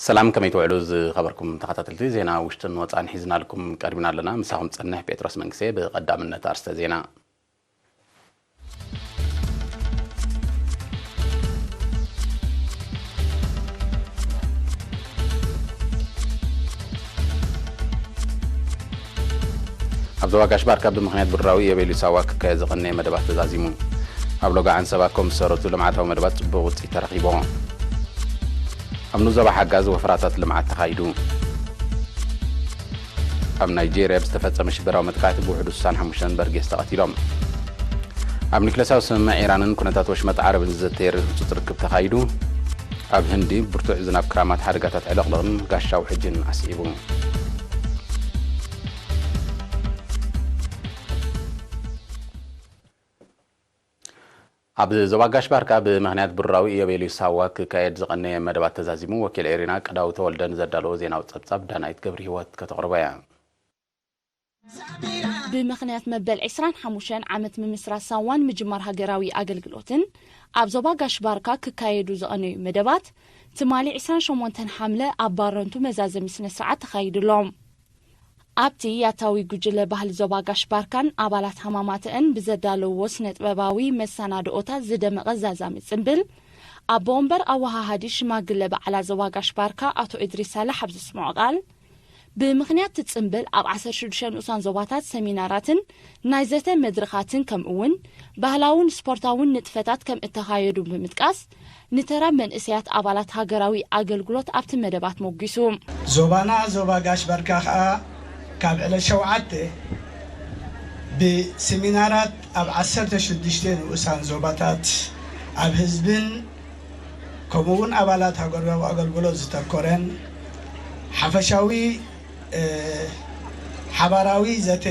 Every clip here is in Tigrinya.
ሰላም፣ ከመይ ትውዕሉ ዝኸበርኩም ተኸታተልቲ? ዜና ውሽጥን ወጻእን ሒዝናልኩም ቀሪብና ኣለና። ምሳኹም ጸንሕ ጴጥሮስ መንግስቴ። ብቐዳምነት ኣርስተ ዜና። ኣብ ዞባ ጋሽ ባርካ ብምኽንያት ብድራዊ ኢዮቤልዩ ሳዋ ክካየድ ዝቐነየ መደባት ተዛዚሙ። ኣብ ሎጋ ዓንሰባ ኮም ዝሰረቱ ልምዓታዊ መደባት ጽቡቕ ውጽኢት ተረኺቡ። ኣብ ኑዞባ ሓጋዝ ወፈራታት ልምዓት ተኻይዱ። ኣብ ናይጄርያ ብዝተፈጸመ ሽበራዊ መጥቃዕቲ ብውሕዱ ስሳን ሓሙሽተን በርጌስ ተቐቲሎም። ኣብ ኒክለሳዊ ስምምዕ ኢራንን ኩነታት ወሽመጥ ዓረብን ዝዘተየ ህጹጽ ርክብ ተኻይዱ። ኣብ ህንዲ ብርቱዕ ዝናብ ክራማት ሓደጋታት ዕልቕልቕን ጋሻ ውሕጅን ኣስዒቡ። ኣብ ዞባ ጋሽ ባርካ ብምኽንያት ብሩራዊ ኢዮቤልዩ ሳዋ ክካየድ ዝቐነየ መደባት ተዛዚሙ። ወኪል ኤሪና ቅዳው ተወልደ ንዘዳለዎ ዜናዊ ጸብጻብ ዳናይት ገብረ ህይወት ከተቕርቦ እያ። ብምኽንያት መበል ዕስራን ሓሙሽተን ዓመት ምምስራት ሳዋን ምጅማር ሃገራዊ ኣገልግሎትን ኣብ ዞባ ጋሽ ባርካ ክካየዱ ዝቐነዩ መደባት ትማሊ ዕስራን ሸሞንተን ሓምለ ኣብ ባረንቱ መዛዘሚ ስነ ስርዓት ተኻይዱሎም። ኣብቲ ያታዊ ጉጅለ ባህሊ ዞባ ጋሽ ባርካን ኣባላት ሃማማተአን ብዘዳለውዎ ስነ ጥበባዊ መሰናድኦታት ዝደመቐ ዛዛሚ ጽንብል ኣቦ ወንበር ኣወሃሃዲ ሽማግለ በዓላ ዞባ ጋሽ ባርካ ኣቶ እድሪስ ሳላሕ ኣብ ዘስምዖ ቃል፣ ብምኽንያት እቲ ጽንብል ኣብ ዓሰርተ ሽዱሽተ ንኡሳን ዞባታት ሰሚናራትን ናይ ዘተ መድረኻትን ከምኡ እውን ባህላውን ስፖርታውን ንጥፈታት ከም እተኻየዱ ብምጥቃስ፣ ንተራ መንእሰያት ኣባላት ሃገራዊ ኣገልግሎት ኣብቲ መደባት ሞጒሱ። ዞባና ዞባ ጋሽ ባርካ ከኣ ካብ ዕለት ሸውዓተ ብሰሚናራት ኣብ ዓሰርተ ሽዱሽተ ንኡሳን ዞባታት ኣብ ህዝብን ከምኡ እውን ኣባላት ሃገራዊ ኣገልግሎት ዝተኮረን ሓፈሻዊ፣ እ፣ ሓባራዊ ዘተ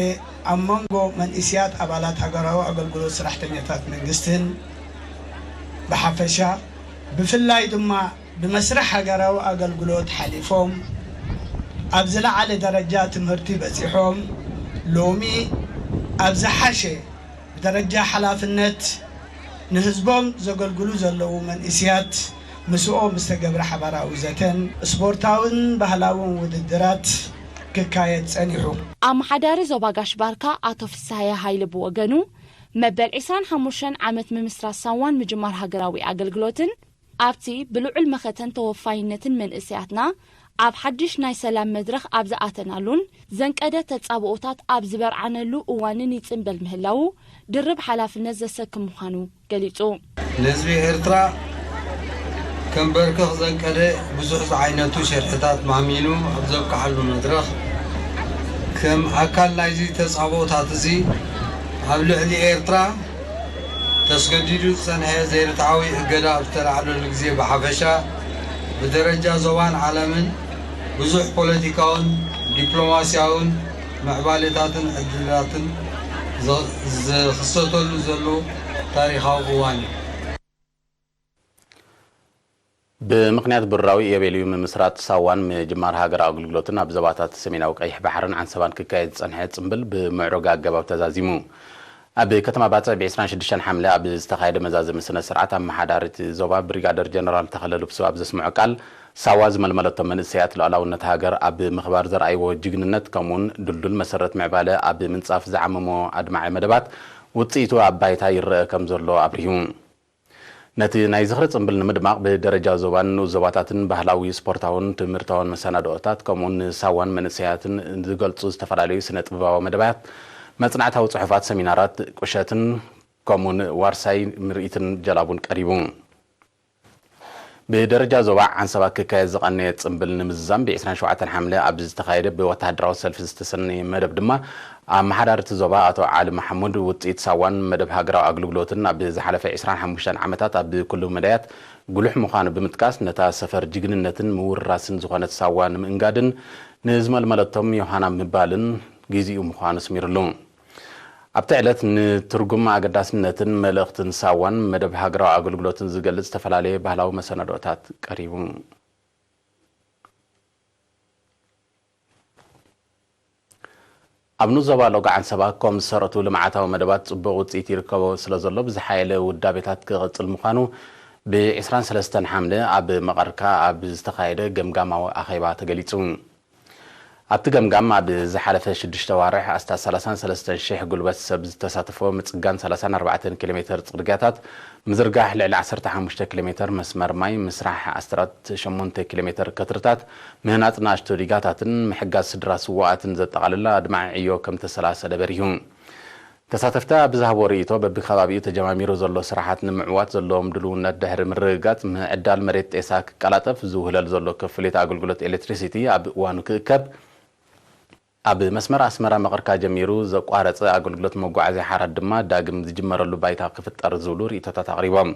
ኣብ መንጎ መንእስያት ኣባላት ሃገራዊ ኣገልግሎት ሰራሕተኛታት መንግስትን ብሓፈሻ ብፍላይ ድማ ብመስርሕ ሃገራዊ ኣገልግሎት ሓሊፎም ኣብ ዝለዓለ ደረጃ ትምህርቲ በጺሖም ሎሚ ኣብ ዝሓሸ ብደረጃ ሓላፍነት ንህዝቦም ዘገልግሉ ዘለዉ መንእስያት ምስኦም ዝተገብረ ሓባራዊ ዘተን ስፖርታውን ባህላውን ውድድራት ክካየድ ጸኒሑ። ኣመሓዳሪ ዞባ ጋሽ ባርካ ኣቶ ፍስሃየ ሃይለ ብወገኑ፣ መበል ዕስራን ሓሙሽተን ዓመት ምምስራት ሳዋን ምጅማር ሃገራዊ ኣገልግሎትን ኣብቲ ብልዑል መኸተን ተወፋይነትን መንእሰያትና ኣብ ሓድሽ ናይ ሰላም መድረኽ ኣብ ዝኣተናሉን ዘንቀደ ተጻብኦታት ኣብ ዝበርዓነሉ እዋንን ይጽንበል ምህላዉ ድርብ ሓላፍነት ዘሰክም ምዃኑ ገሊጹ። ንህዝቢ ኤርትራ ከም በርክኽ ዘንቀደ ብዙሕ ዝዓይነቱ ሽርሕታት ማሚኑ ኣብ ዘብቅዓሉ መድረኽ፣ ከም ኣካል ናይዚ ተጻብኦታት እዚ ኣብ ልዕሊ ኤርትራ ተስገዲዱ ዝጸንሐ ዘይርትዓዊ እገዳ ኣብ ዝተላዕለሉ ግዜ ብሓፈሻ፣ ብደረጃ ዞባን ዓለምን ብዙሕ ፖለቲካውን ዲፕሎማስያውን ምዕባሌታትን ዕድላትን ዝ-፣ ዝኽሰተሉ ዘሎ ታሪኻዊ እዋን እዩ። ብምኽንያት ብሩራዊ ኢዮቤልዩ ምምስራት ሳዋን ምጅማር ሃገራዊ ኣገልግሎትን ኣብ ዞባታት ሰሜናዊ ቀይሕ ባሕርን ዓንሰባን ክካየድ ዝጸንሐ ጽምብል ብምዕሩግ ኣገባብ ተዛዚሙ። ኣብ ከተማ ባጽዕ ብ ዕስራን ሽዱሽተን ሓምለ ኣብ ዝተኻየደ መዛዘሚ ስነ ስርዓት፣ ኣመሓዳሪት ዞባ ብሪጋደር ጀነራል ተኸለ ልብሱ ኣብ ዘስምዖ ቃል፣ ሳዋ ዝመልመለቶም መንእሰያት ልኡላውነት ሃገር ኣብ ምኽባር ዘርኣይዎ ጅግንነት ከምኡውን ድልዱል መሰረት ምዕባለ ኣብ ምንጻፍ ዝዓመሞ ኣድማዒ መደባት ውጽኢቱ ኣብ ባይታ ይረአ ከም ዘሎ ኣብሪሁ። ነቲ ናይ ዝኽሪ ጽምብል ንምድማቕ ብደረጃ ዞባን ንኡስ ዞባታትን ባህላዊ፣ ስፖርታውን ትምህርታውን መሰናድኦታት ከምኡውን ንሳዋን መንእሰያትን ዝገልጹ ዝተፈላለዩ ስነ ጥበባዊ መደባት፣ መጽናዕታዊ ጽሑፋት፣ ሰሚናራት፣ ቁሸትን ከምኡውን ዋርሳይ ምርኢትን ጀላቡን ቀሪቡ። ብደረጃ ዞባ ዓንሰባ ክካየድ ዝቐነየ ጽምብል ንምዝዛም ብ ዕስራን ሸውዓተን ሓምለ ኣብ ዝተኻየደ ብወተሃደራዊ ሰልፊ ዝተሰነየ መደብ ድማ ኣመሓዳሪ እቲ ዞባ ኣቶ ዓሊ መሓሙድ ውጽኢት ሳዋን መደብ ሃገራዊ ኣገልግሎትን ኣብ ዝሓለፈ ዕስራን ሓሙሽተን ዓመታት ኣብ ኩሉ መዳያት ጉሉሕ ምዃኑ ብምጥቃስ ነታ ሰፈር ጅግንነትን ምውርራስን ዝኾነት ሳዋ ንምእንጋድን ንዝመልመለቶም ዮሃና ምባልን ግዚኡ ምዃኑ ኣስሚርሉ። ኣብቲ ዕለት ንትርጉም ኣገዳስነትን መልእኽትን ሳዋን መደብ ሃገራዊ ኣገልግሎትን ዝገልጽ ዝተፈላለየ ባህላዊ መሰናድኦታት ቀሪቡ። ኣብ ንኡስ ዞባ ሎጋ ዓንሰባ ኮም ዝሰረቱ ልምዓታዊ መደባት ጽቡቕ ውጽኢት ይርከቦ ስለ ዘሎ ብዝሓየለ ውዳቤታት ክቕጽል ምዃኑ ብ23 ሓምለ ኣብ መቐርካ ኣብ ዝተኻየደ ገምጋማዊ ኣኼባ ተገሊጹ። ኣብቲ ገምጋም ኣብ ዝሓለፈ ሽዱሽተ ዋርሕ ኣስታት ሰላሳን ሰለስተን ሽሕ ጉልበት ሰብ ዝተሳተፎ ምጽጋን ሰላሳን ኣርባዕተን ኪሎ ሜተር ጽርግያታት፣ ምዝርጋሕ ልዕሊ ዓሰርተ ሓሙሽተ ኪሎ ሜተር መስመር ማይ፣ ምስራሕ ኣስታት ሸሞንተ ኪሎ ሜተር ከትርታት፣ ምህናጽ ንኣሽቱ ዲጋታትን ምሕጋዝ ስድራ ስዉኣትን ዘጠቓልል ኣድማዒ ዕዮ ከም ተሰላሰለ በሪሁ። ተሳተፍቲ ኣብ ዝሃብዎ ርእይቶ፣ በብከባቢኡ ተጀማሚሩ ዘሎ ስራሓት ንምዕዋት ዘለዎም ድልውነት ድሕሪ ምርግጋጽ፣ ምዕዳል መሬት ጤሳ ክቀላጠፍ፣ ዝውህለል ዘሎ ክፍሊት ኣገልግሎት ኤሌክትሪሲቲ ኣብ እዋኑ ክእከብ፣ ኣብ መስመር ኣስመራ መቐርካ ጀሚሩ ዘቋረጸ ኣገልግሎት መጓዓዝያ ሓራት ድማ ዳግም ዝጅመረሉ ባይታ ክፍጠር ዝብሉ ርእይቶታት ኣቕሪቦም።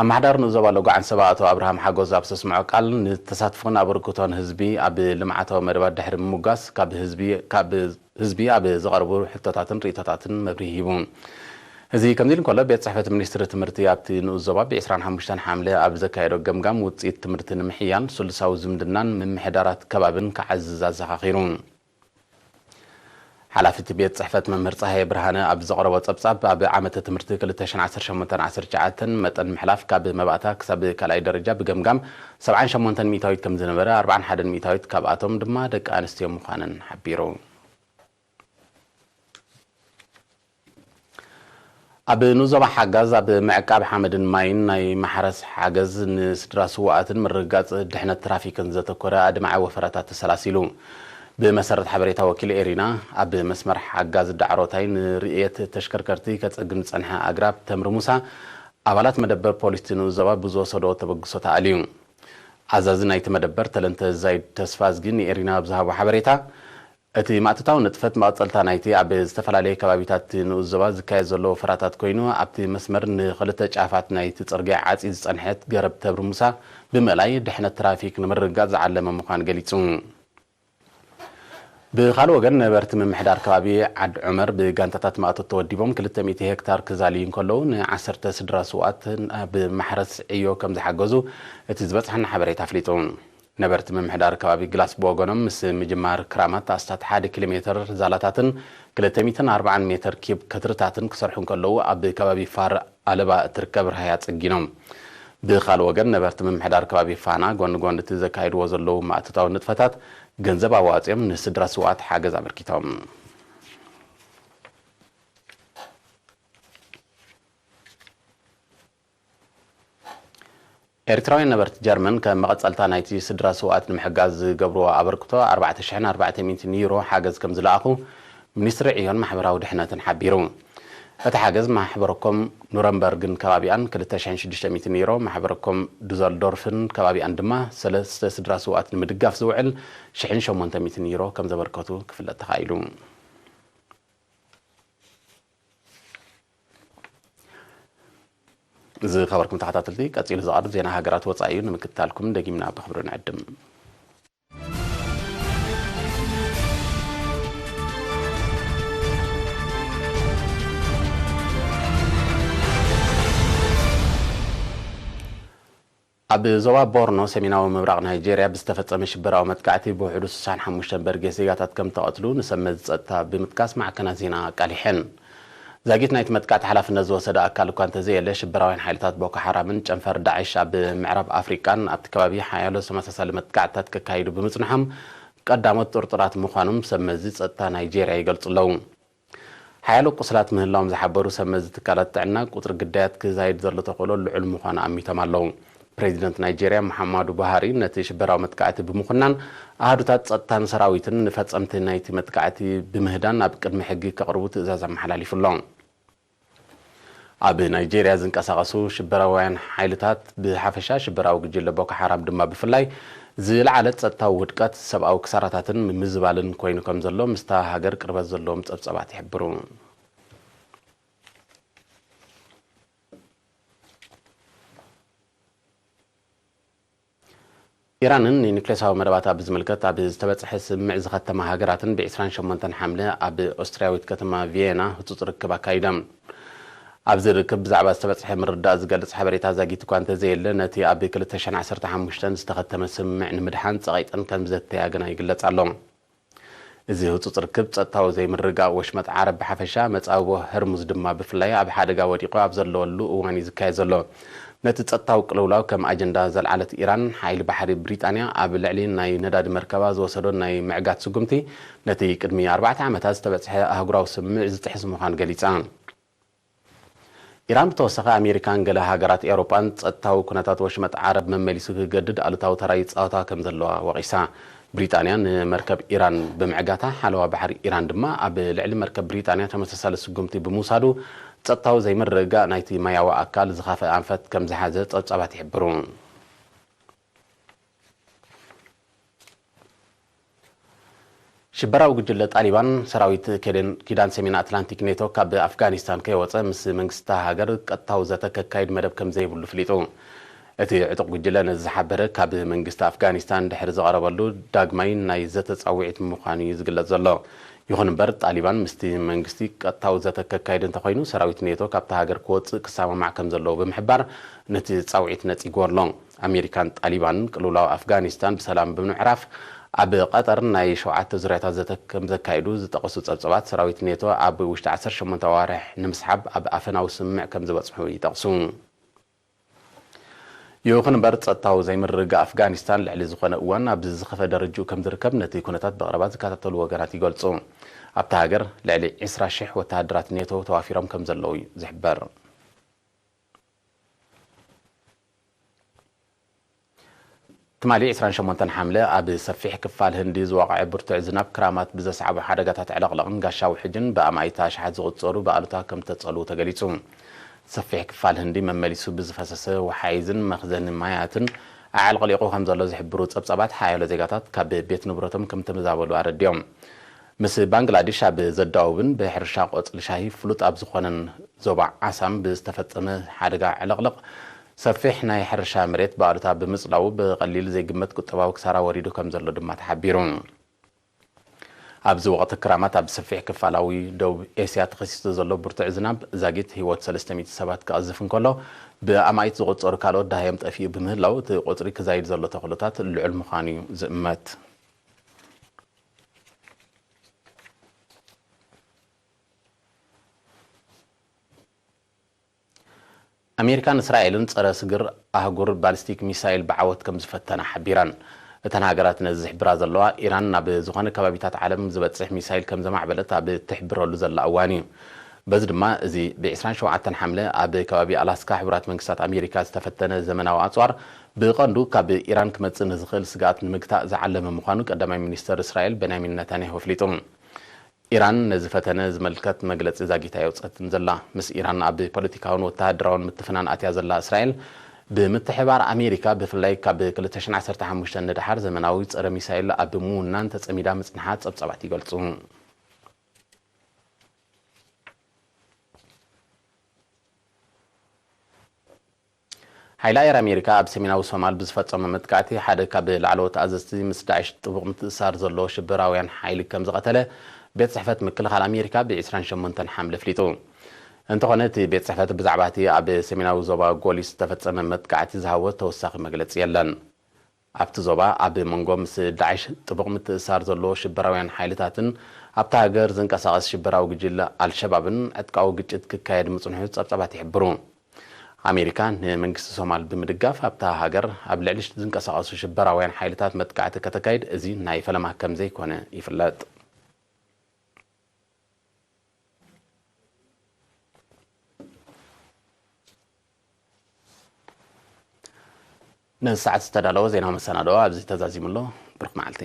ኣመሓዳሪ ንኡስ ዞባ ሎጎ ዓንሰባ ኣቶ ኣብርሃም ሓጎስ ኣብ ዘስምዖ ቃል፣ ንተሳትፎን ኣበርክቶን ህዝቢ ኣብ ልምዓታዊ መደባት ድሕሪ ምምጓስ፣ ካብ ህዝቢ፣ ካብ ህዝቢ ኣብ ዝቐርቡ ሕቶታትን ርእይቶታትን መብርሂ ሂቡ። እዚ ከምዚ ኢሉ እንከሎ፣ ቤት ጽሕፈት ሚኒስትሪ ትምህርቲ ኣብቲ ንኡስ ዞባ ብ25 ሓምለ ኣብ ዘካየዶ ገምጋም፣ ውጽኢት ትምህርቲ ንምሕያል ስሉሳዊ ዝምድናን ምምሕዳራት ከባብን ክዓዝዝ ኣዘኻኺሩ። ሓላፊ እቲ ቤት ጽሕፈት መምህር ጸሃየ ብርሃነ ኣብ ዘቕረቦ ጸብጻብ፣ ኣብ ዓመተ ትምህርቲ ክልተ ሽሕን ዓሰርተ ሸሞንተን ዓሰርተ ትሽዓተን መጠን ምሕላፍ ካብ መባእታ ክሳብ ካልኣይ ደረጃ ብገምጋም ሰብዓን ሸሞንተን ሚእታዊት ከም ዝነበረ፣ ኣርብዓን ሓደን ሚእታዊት ካብኣቶም ድማ ደቂ ኣንስትዮ ምዃነን ሓቢሩ። ኣብ ንኡስ ዞባ ሓጋዝ፣ ኣብ ምዕቃብ ሓመድን ማይን ናይ ማሕረስ ሓገዝ ንስድራ ስዉኣትን ምርግጋጽ ድሕነት ትራፊክን ዘተኮረ ኣድማዒ ወፈራታት ተሰላሲሉ። ብመሰረት ሓበሬታ ወኪል ኤሪና፣ ኣብ መስመር ሓጋዝ ዳዕሮታይ ንርእየት ተሽከርከርቲ ከጸግም ዝጸንሐ ኣግራብ ተምሪ ሙሳ፣ ኣባላት መደበር ፖሊስ እቲ ንኡስ ዞባ ብዝወሰዶ ተበግሶ ተኣልዩ። ኣዛዚ ናይቲ መደበር ተለንተ ዛይድ ተስፋዝጊ ንኤሪና ኣብ ዝሃቦ ሓበሬታ፣ እቲ ማእቶታዊ ንጥፈት መቐጸልታ ናይቲ ኣብ ዝተፈላለየ ከባቢታት እቲ ንኡስ ዞባ ዝካየድ ዘሎ ወፈራታት ኮይኑ፣ ኣብቲ መስመር ንኽልተ ጫፋት ናይቲ ጽርግያ ዓጽዩ ዝጸንሐት ገረብ ተብሪ ሙሳ ብምእላይ፣ ድሕነት ትራፊክ ንምርግጋጽ ዝዓለመ ምዃኑ ገሊጹ። ብኻልእ ወገን፣ ነበርቲ ምምሕዳር ከባቢ ዓድ ዑመር ብጋንታታት ማእቶት ተወዲቦም ክልተ ሚእቲ ሄክታር ክዛልዩ እንከለዉ፣ ንዓሰርተ ስድራ ስውኣት ናብ ማሕረስ ዕዮ ከም ዝሓገዙ እቲ ዝበጽሐና ሓበሬታ ኣፍሊጡ። ነበርቲ ምምሕዳር ከባቢ ግላስ ብወገኖም፣ ምስ ምጅማር ክራማት ኣስታት ሓደ ኪሎ ሜተር ዛላታትን ክልተ ሚእትን ኣርባዓን ሜተር ኪብ ከትርታትን ክሰርሑ እንከለዉ፣ ኣብ ከባቢ ፋር ኣለባ እትርከብ ራህያ ጽጊኖም። ብኻልእ ወገን፣ ነበርቲ ምምሕዳር ከባቢ ፋና፣ ጎኒ ጎኒ እቲ ዘካይድዎ ዘለዉ ማእቶታዊ ንጥፈታት፣ ገንዘብ ኣዋጺኦም ንስድራ ስውኣት ሓገዝ ኣበርኪቶም። ኤርትራውያን ነበርቲ ጀርመን፣ ከም መቐጸልታ ናይቲ ስድራ ስውኣት ንምሕጋዝ ዝገብርዎ ኣበርክቶ፣ ኣርባዕተ ሽሕን ኣርባዕተ ሚእትን ዩሮ ሓገዝ ከም ዝለኣኹ ሚኒስትሪ ዕዮን ማሕበራዊ ድሕነትን ሓቢሩ። እቲ ሓገዝ፣ ማሕበረኮም ኑረምበርግን ከባቢኣን፣ ክልተ ሽሕን ሽዱሽተ ሚእትን ዩሮ፣ ማሕበረኮም ዱዘልዶርፍን ከባቢኣን ድማ፣ ሰለስተ ስድራ ስውኣት ንምድጋፍ ዝውዕል ሽሕን ሸሞንተ ሚእትን ዩሮ ከም ዘበርከቱ ክፍለጥ ተኻኢሉ። ዝኸበርኩም ተኸታተልቲ፣ ቀጺሉ ዝቐርብ ዜና ሃገራት ወጻኢ እዩ። ንምክትታልኩም ደጊምና ብኽብሪ ንዕድም። ኣብ ዞባ ቦርኖ፣ ሰሜናዊ ምብራቕ ናይጄርያ፣ ብዝተፈጸመ ሽበራዊ መጥቃዕቲ ብውሕዱ ስሳን ሓሙሽተን በርጌስ ዜጋታት ከም ተቐትሉ ንሰብ መዚ ጸጥታ ብምጥቃስ ማዕከናት ዜና ኣቃሊሐን። ዛጊት ናይቲ መጥቃዕቲ ሓላፍነት ዝወሰደ ኣካል እኳ እንተዘየለ፣ ሽበራውያን ሓይልታት ቦኮ ሓራምን ጨንፈር ዳዕሽ ኣብ ምዕራብ ኣፍሪቃን ኣብቲ ከባቢ ሓያሎ ተመሳሳሊ መጥቃዕትታት ከካይዱ ብምጽንሖም ቀዳሞት ጥርጡራት ምዃኖም ሰብ መዚ ጸጥታ ናይጄርያ ይገልጹ ኣለዉ። ሓያሎ ቁስላት ምህላዎም ዝሓበሩ ሰብ መዚ ትካላት ጥዕና፣ ቁጽሪ ግዳያት ክዛይድ ዘሎ ተኽእሎ ልዑል ምዃኑ ኣሚቶም ኣለዉ። ፕሬዚደንት ናይጄርያ ሙሓማዱ ቡሃሪ ነቲ ሽበራዊ መጥቃዕቲ ብምኹናን፣ ኣሃዱታት ጸጥታን ሰራዊትን ንፈጸምቲ ናይቲ መጥቃዕቲ ብምህዳን ናብ ቅድሚ ሕጊ ከቕርቡ ትእዛዝ ኣመሓላሊፉ ኣሎ። ኣብ ናይጄርያ ዝንቀሳቐሱ ሽበራውያን ሓይልታት ብሓፈሻ፣ ሽበራዊ ጉጅለ ቦኮ ሓራም ድማ ብፍላይ፣ ዝለዓለ ጸጥታዊ ውድቀት፣ ሰብኣዊ ክሳራታትን ምምዝባልን ኮይኑ ከም ዘሎ ምስታ ሃገር ቅርበት ዘለዎም ጸብጸባት ይሕብሩ። ኢራንን ንኒክሌሳዊ መደባታ ብዝምልከት ኣብ ዝተበጽሐ ስምምዕ ዝኸተማ ሃገራትን፣ ብ ዕስራን ሸሞንተን ሓምለ ኣብ ኦስትርያዊት ከተማ ቪየና ህጹጽ ርክብ ኣካይዶም። ኣብዚ ርክብ ብዛዕባ ዝተበጽሐ ምርድዳእ ዝገልጽ ሓበሬታ ዛጊት እኳ እንተዘየለ፣ ነቲ ኣብ ክልተ ሽሕን ዓሰርተ ሓሙሽተን ዝተኸተመ ስምምዕ ንምድሓን ጸቒጠን ከም ዘተያ ግና ይግለጽ ኣሎ። እዚ ህጹጽ ርክብ፣ ጸጥታዊ ዘይምርግጋእ ወሽመጥ ዓረብ ብሓፈሻ፣ መጻብቦ ህርሙዝ ድማ ብፍላይ ኣብ ሓደጋ ወዲቑ ኣብ ዘለወሉ እዋን እዩ ዝካየድ ዘሎ። ነቲ ጸጥታዊ ቅልውላው ከም ኣጀንዳ ዘልዓለት ኢራን፣ ሓይሊ ባሕሪ ብሪጣንያ ኣብ ልዕሊ ናይ ነዳዲ መርከባ ዝወሰዶ ናይ ምዕጋት ስጉምቲ፣ ነቲ ቅድሚ ኣርባዕተ ዓመታት ዝተበጽሐ ኣህጉራዊ ስምምዕ ዝጥሕስ ምዃኑ ገሊጻ። ኢራን ብተወሳኺ ኣሜሪካን ገለ ሃገራት ኤውሮጳን ጸጥታዊ ኩነታት ወሽመጥ ዓረብ መመሊሱ ክገድድ ኣሉታዊ ተራ ይጻወታ ከም ዘለዋ ወቒሳ። ብሪጣንያ ንመርከብ ኢራን ብምዕጋታ፣ ሓለዋ ባሕሪ ኢራን ድማ ኣብ ልዕሊ መርከብ ብሪጣንያ ተመሳሳሊ ስጉምቲ ብምውሳዱ፣ ጸጥታዊ ዘይምርግጋእ ናይቲ ማያዊ ኣካል ዝኸፍአ ኣንፈት ከም ዝሓዘ ጸብጻባት ይሕብሩ። ሽበራዊ ጉጅለ ጣሊባን፣ ሰራዊት ኬደን-፣ ኪዳን ሰሜን ኣትላንቲክ ኔቶ ካብ ኣፍጋኒስታን ከይወጸ ምስ መንግስቲ እታ ሃገር ቀጥታዊ ዘተ ከካይድ መደብ ከም ዘይብሉ ፍሊጡ። እቲ ዕጡቕ ጉጅለ ነዚ ዝሓበረ ካብ መንግስቲ ኣፍጋኒስታን ድሕሪ ዝቐረበሉ ዳግማይ ናይ ዘተ ጻውዒት ምዃኑ እዩ ዝግለጽ ዘሎ። ይኹን እምበር ጣሊባን ምስቲ መንግስቲ ቀጥታዊ ዘተ ከካይድ እንተኾይኑ ሰራዊት ኔቶ ካብታ ሃገር ክወጽእ ክሰማማዕ ከም ዘለዎ ብምሕባር ነቲ ጻውዒት ነጺግዎ ኣሎ። ኣሜሪካን ጣሊባንን ቅልውላው ኣፍጋኒስታን ብሰላም ብምዕራፍ ኣብ ቀጠር ናይ ሸውዓተ ዙርያታት ዘተ ከም ዘካይዱ ዝጠቐሱ ጸብጸባት ሰራዊት ኔቶ ኣብ ውሽጢ ዓሰርተ ሸሞንተ ኣዋርሕ ንምስሓብ ኣብ ኣፈናዊ ስምምዕ ከም ዝበጽሑ ይጠቕሱ። ይኹን እምበር ጸጥታዊ ዘይምርግጋእ ኣፍጋኒስታን ልዕሊ ዝኾነ እዋን ኣብ ዝኸፈ ደረጅኡ ከም ዝርከብ ነቲ ኩነታት ብቐረባ ዝከታተሉ ወገናት ይገልጹ። ኣብታ ሃገር ልዕሊ ዕስራ ሽሕ ወተሃደራት ኔቶ ተዋፊሮም ከም ዘለዉ እዩ ዝሕበር። ትማሊ ዕስራን ሸሞንተን ሓምለ ኣብ ሰፊሕ ክፋል ህንዲ ዝወቕዐ ብርቱዕ ዝናብ ክራማት ብዘስዓቦ ሓደጋታት ዕለቕለቕን ጋሻ ውሕጅን ብኣማኢት ኣሽሓት ዝቑጸሩ ብኣሉታ ከም ተጸልዉ ተገሊጹ። ሰፊሕ ክፋል ህንዲ መመሊሱ ብዝፈሰሰ ወሓይዝን መኽዘኒ ማያትን ኣዕልቕሊቑ ከም ዘሎ ዝሕብሩ ጸብጻባት ሓያሎ ዜጋታት ካብ ቤት ንብረቶም ከም ተመዛበሉ ኣረዲኦም። ምስ ባንግላዴሽ ኣብ ዘዳውብን ብሕርሻ ቆጽሊ ሻሂ ፍሉጥ ኣብ ዝኾነን ዞባ ዓሳም ብዝተፈጸመ ሓደጋ ዕልቕልቕ ሰፊሕ ናይ ሕርሻ መሬት ብኣሉታ ብምጽላዉ ብቐሊል ዘይግመት ቁጠባዊ ክሳራ ወሪዱ ከም ዘሎ ድማ ተሓቢሩ። ኣብዚ ወቕቲ ክራማት ኣብ ሰፊሕ ክፋላዊ ደቡብ ኤስያ ተኸሲቱ ዘሎ ብርቱዕ ዝናብ ዛጊት ህይወት ሰለስተ ሚእቲ ሰባት ክቐዝፍ እንከሎ ብኣማኢት ዝቑጸሩ ካልኦት ደሃዮም ጠፊኡ ብምህላው እቲ ቁጽሪ ክዛይድ ዘሎ ተኽእሎታት ልዑል ምዃኑ እዩ ዝእመት። ኣሜሪካን እስራኤልን ጸረ ስግር ኣህጉር ባሊስቲክ ሚሳይል ብዓወት ከም ዝፈተና ሓቢረን። እተን ሃገራት ነዚ ዝሕብራ ዘለዋ፣ ኢራን ናብ ዝኾነ ከባቢታት ዓለም ዝበጽሕ ሚሳይል ከም ዘማዕበለት ኣብ እትሕብረሉ ዘላ እዋን እዩ። በዚ ድማ፣ እዚ ብ ዕስራን ሸውዓተን ሓምለ ኣብ ከባቢ ኣላስካ ሕቡራት መንግስታት ኣሜሪካ ዝተፈተነ ዘመናዊ ኣጽዋር፣ ብቐንዱ ካብ ኢራን ክመጽእ ንዝኽእል ስግኣት ንምግታእ ዝዓለመ ምዃኑ ቀዳማይ ሚኒስተር እስራኤል ቤንያሚን ነታንያሁ ኣፍሊጡ። ኢራን ነዚ ፈተነ ዝምልከት መግለጺ ዛጊት ኣየውጸትን ዘላ። ምስ ኢራን ኣብ ፖለቲካውን ወተሃደራውን ምትፍናን ኣትያ ዘላ እስራኤል፣ ብምትሕብባር ኣሜሪካ፣ ብፍላይ ካብ ክልተ ሽሕን ዓሰርተ ሓሙሽተን ንደሓር ዘመናዊ ጸረ ሚሳይል ኣብ ምውናን ተጸሚዳ ምጽንሓ ጸብጻባት ይገልጹ። ሓይሊ ኣየር ኣሜሪካ ኣብ ሰሜናዊ ሶማል ብዝፈጸሞ መጥቃዕቲ ሓደ ካብ ላዕለዎት ኣዘዝቲ ምስ ዳዕሽ ጥቡቕ ምትእስሳር ዘለዎ ሽበራውያን ሓይሊ ከም ዝቐተለ ቤት ጽሕፈት ምክልኻል ኣሜሪካ ብ ዕስራን ሸሞንተን ሓምለ ኣፍሊጡ። እንተኾነ እቲ ቤት ጽሕፈት ብዛዕባ እቲ ኣብ ሰሜናዊ ዞባ ጎሊስ ዝተፈጸመ መጥቃዕቲ ዝሃቦ ተወሳኺ መግለጺ የለን። ኣብቲ ዞባ ኣብ መንጎ ምስ ዳዕሽ ጥቡቕ ምትእስሳር ዘለዎ ሽበራውያን ሓይልታትን ኣብታ ሃገር ዝንቀሳቐስ ሽበራዊ ጉጅለ ኣልሸባብን ዕጥቃዊ ግጭት ክካየድ ምጽንሑ ጸብጻባት ይሕብሩ። ኣሜሪካ ንመንግስቲ ሶማል ብምድጋፍ ኣብታ ሃገር ኣብ ልዕሊ ዝንቀሳቐሱ ሽበራውያን ሓይልታት መጥቃዕቲ ከተካይድ እዚ ናይ ፈለማ ከም ዘይኮነ ይፍለጥ። ነዚ ሰዓት ዝተዳለወ ዜናዊ መሰናድኦ ኣብዚ ተዛዚሙ ኣሎ። ብሩኽ መዓልቲ።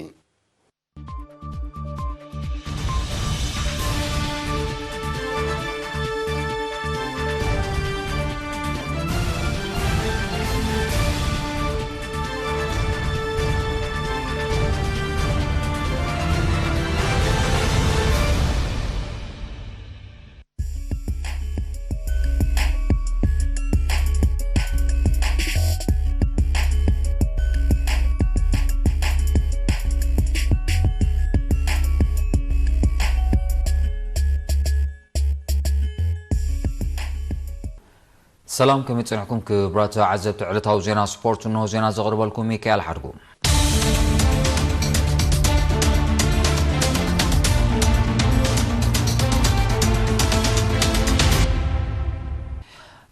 ሰላም፣ ከመይ ጸኒሕኩም ክቡራት ተዓዘብቲ ዕለታዊ ዜና ስፖርት? እንሆ ዜና ዘቕርበልኩም ሚካኤል ሓድጉ።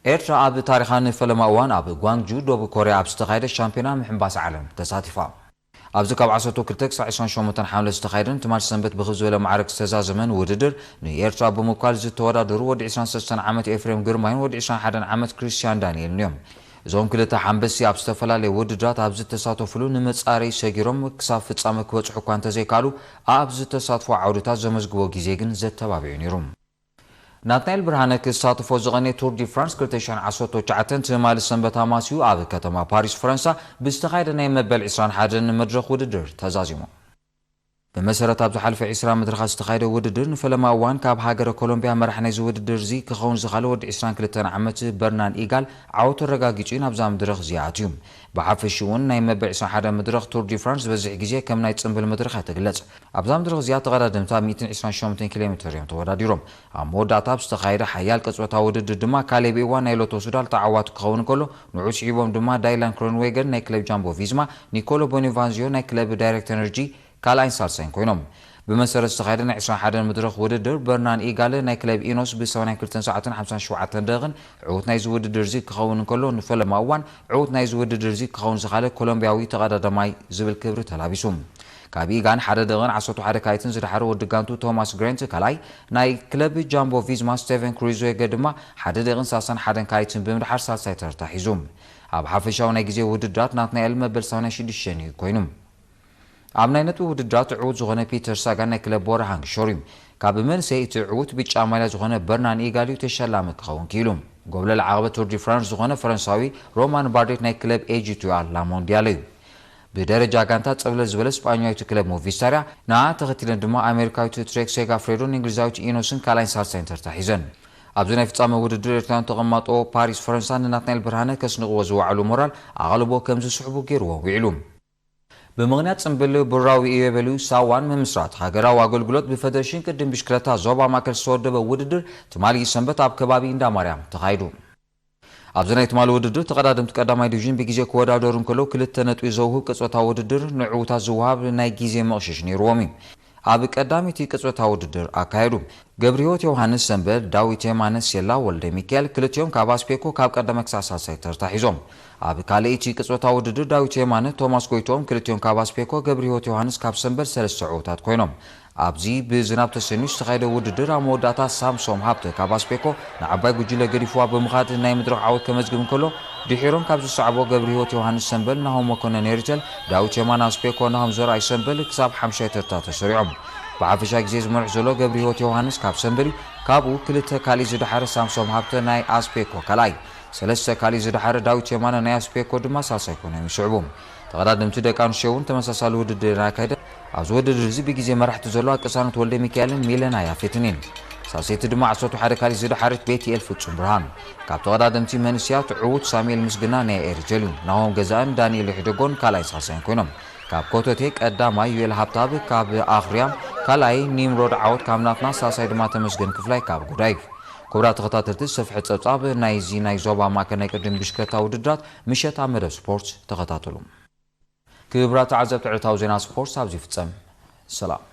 ኤርትራ ኣብ ታሪኻ ንፈለማ እዋን ኣብ ጓንግጁ ደቡብ ኮርያ ኣብ ዝተኻየደ ሻምፒዮና ምሕንባስ ዓለም ተሳቲፋ። ኣብዚ ካብ ዓሰርተ ክልተ ክሳዕ ዕስራን ሸሞንተን ሓምለ ዝተኻየደን ትማል ሰንበት ብኽብ ዝበለ ማዕረግ ዝተዛዘመን ውድድር ንኤርትራ ብምውካል ዝተወዳደሩ ወዲ ዕስራን ሰለስተን ዓመት ኤፍሬም ግርማይን ወዲ ዕስራን ሓደን ዓመት ክርስቲያን ዳንኤልን እዮም። እዞም ክልተ ሓንበሲ ኣብ ዝተፈላለየ ውድድራት ኣብ ዝተሳተፍሉ ንመጻረይ ሰጊሮም ክሳብ ፍጻመ ክበጽሑ እኳ እንተዘይከኣሉ ኣብ ዝተሳትፎ ዓውድታት ዘመዝግቦ ግዜ ግን ዘተባብዑ ነይሩ። ናትናኤል ብርሃነ ክሳተፎ ዝቐነየ ቱር ዲ ፍራንስ ክልተ ሽሕን ዓሰርተ ትሽዓተን ትማሊ ሰንበት ኣማስዩ ኣብ ከተማ ፓሪስ ፈረንሳ ብዝተኻየደ ናይ መበል ዕስራን ሓደን መድረኽ ውድድር ተዛዚሙ። ብመሰረት ኣብ ዝሓለፈ ዕስራ መድረኻት ዝተኻየደ ውድድር ንፈለማ እዋን ካብ ሃገረ ኮሎምቢያ መራሕ ናይዚ ውድድር እዚ ክኸውን ዝኻለ ወዲ ዕስራን ክልተን ዓመት በርናን ኢጋል ዓወቱ ኣረጋጊጹ እዩ ናብዛ መድረኽ እዚኣ ኣትዩ። ብሓፈሽኡ እውን ናይ መበል ዕስራን ሓደን መድረኽ ቱር ዲ ፍራንስ ዝበዝሕ ግዜ ከም ናይ ጽምብል መድረኽ እያ ትግለጽ። ኣብዛ መድረኽ እዚኣ ተቐዳደምቲ ኣብ ሚእትን ዕስራን ሸሞንተን ኪሎ ሜትር እዮም ተወዳዲሮም። ኣብ መወዳእታ ኣብ ዝተኻየደ ሓያል ቅጽበታዊ ውድድር ድማ ካሌብ ኢዋን ናይ ሎቶ ሱዳል ተዓዋቲ ክኸውን ከሎ፣ ንዑ ስዒቦም ድማ ዳይላን ክሮንዌገን ናይ ክለብ ጃምቦ ቪዝማ፣ ኒኮሎ ቦኒቫንዚዮ ናይ ክለብ ዳይሬክት ኤነርጂ ካልኣይን ሳልሳይን ኮይኖም። ብመሰረት ዝተኻየደ ናይ ዕስራን ሓደን መድረኽ ውድድር በርናን ኢጋለ ናይ ክለብ ኢኖስ ብ ሰማንያን ክልተን ሰዓትን ሓምሳን ሸውዓተን ደቂቕን ዕዉት ናይዚ ውድድር እዚ ክኸውን እንከሎ፣ ንፈለማ እዋን ዕዉት ናይዚ ውድድር እዚ ክኸውን ዝኻለ ኮሎምቢያዊ ተቐዳዳማይ ዝብል ክብሪ ተላቢሱ። ካብ ኢጋን ሓደ ደቂቕን ዓሰርተ ሓደ ካይትን ዝደሓረ ወዲ ጋንቱ ቶማስ ግሬንት ካልኣይ፣ ናይ ክለብ ጃምቦ ቪዝማ ስቴቨን ክሩዞገ ድማ ሓደ ደቂቕን ሰላሳን ሓደን ካይትን ብምድሓር ሳልሳይ ተርታ ሒዙ። ኣብ ሓፈሻዊ ናይ ግዜ ውድድራት ናትናኤል መበል ሰማንያን ሽዱሽተን እዩ ኮይኑ። ኣብ ናይ ነጥቢ ውድድራት ዕዉት ዝኾነ ፒተር ሳጋን ናይ ክለብ ቦራ ሃንግ ሾር እዩ። ካብ መንእሰይ እቲ ዕዉት ብጫ ማልያ ዝኾነ በርናን ኢጋል እዩ ተሸላሚ ክኸውን ክኢሉ። ጎብለል ዓቐበት ቱር ዲ ፍራንስ ዝኾነ ፈረንሳዊ ሮማን ባርዴት ናይ ክለብ ኤጂ ቱ ኣር ላሞንዲያል እዩ። ብደረጃ ጋንታ ጸብለል ዝበለ ስጳኛዊት ክለብ ሞቪስታር እያ። ንኣ ተኸቲለን ድማ ኣሜሪካዊት ትሬክ ሴጋፍሬዶን እንግሊዛዊት ኢኖስን ካልኣይን ሳልሳይን ተርታ ሒዘን። ኣብዚ ናይ ፍጻመ ውድድር ኤርትራውያን ተቐማጦ ፓሪስ ፈረንሳ ንናትናኤል ብርሃነ ከስንቕዎ ዝወዓሉ ሞራል ኣቓልቦ ከም ዝስሕቡ ገይርዎም ውዒሉ። ብምኽንያት ጽምብል ብራዊ እዮቤልዩ ሳዋን ምምስራት ሃገራዊ ኣገልግሎት ብፈደረሽን ቅድም ብሽክለታ ዞባ ማእከል ዝተወደበ ውድድር ትማሊ ሰንበት ኣብ ከባቢ እንዳ ማርያም ተኻይዱ። ኣብዚ ናይ ትማሊ ውድድር ተቐዳደምቲ ቀዳማይ ዲቪዥን ብግዜ ክወዳደሩ እንከለዉ ክልተ ነጥቢ ዘውህብ ቅጽበታዊ ውድድር ንዕዉታት ዝወሃብ ናይ ግዜ መቕሽሽ ነይርዎም እዩ። ኣብ ቀዳመይቲ ቅጽበታዊ ውድድር ኣካየዱ። ገብርሂወት ዮሃንስ ሰምበል፣ ዳዊት የማነ ሴላ ወልደ ሚካኤል ክልቲኦም ካብ ኣስፔኮ ካብ ቀዳማይ ክሳብ ሳልሳይ ተርታ ሒዞም። ኣብ ካልኣይቲ ቅጽበታዊ ውድድር ዳዊት የማነ፣ ቶማስ ጎይትኦም ክልቲኦም ካብ ኣስፔኮ፣ ገብርሂወት ዮሃንስ ካብ ሰምበል ሰለስተ ዕዉታት ኮይኖም። ኣብዚ ብዝናብ ተሰንዩ ዝተኻየደ ውድድር ኣብ መወዳእታ ሳምሶም ሃብተ ካብ ኣስፔኮ ንዓባይ ጉጅለ ገዲፍዋ ብምኻድ ናይ መድረኽ ዓወት ከመዝግብ እንከሎ፣ ድሒሮም ካብ ዝሰዕቦ ገብርሂወት ዮሃንስ ሰምበል፣ ናሆም መኮነን ኤሪቴል፣ ዳዊት የማነ ኣስፔኮ፣ ናሆም ዘርኣይ ሰምበል ክሳብ ሓምሻይ ተርታ ተሰሪዖም። ብሓፈሻ ግዜ ዝመርሕ ዘሎ ገብርሂወት ዮሃንስ ካብ ሰምበል እዩ። ካብኡ ክልተ ካልእ ዝደሓረ ሳምሶም ሃብተ ናይ ኣስፔኮ ካልኣይ፣ ሰለስተ ካልእ ዝደሓረ ዳዊት የማነ ናይ ኣስፔኮ ድማ ሳልሳይ ኮይኖም ይስዕቡ። ተቐዳደምቲ ደቂ ኣንስትዮ እውን ተመሳሳሊ ውድድር እናካየደ ኣብዚ ውድድር እዚ ብግዜ መራሕቲ ዘለዋ ቅሳነት ወልደ ሚካኤልን ሚለና ያፌትን እየን። ሳልሰይቲ ድማ ዓሰርተ ሓደ ካልእ ዝደሓረት ቤትኤል ፍጹም ብርሃን። ካብ ተቐዳደምቲ መንእስያት ዕዉት ሳሙኤል ምስግና ናይ ኤሪቴል እዩ። ናሆም ገዛእን ዳንኤል ይሕደጎን ካልኣይን ሳልሳይን ኮይኖም። ካብ ኮተቴ ቀዳማይ ዩኤል ሃብታብ ካብ ኣኽርያም፣ ካልኣይ ኒምሮድ ዓወት ካብ ናትና፣ ሳልሳይ ድማ ተመስገን ክፍላይ ካብ ጎዳይፍ። ክቡራት ተኸታተልቲ፣ ዝሰፍሐ ጸብጻብ ናይዚ ናይ ዞባ ማእከል ናይ ቅድም ብሽክለታ ውድድራት ምሸት ኣብ መደብ ስፖርት ተኸታተሉ። ክቡራት ተዓዘብቲ፣ ዕለታዊ ዜና ስፖርት ኣብዚ ይፍጸም። ሰላም።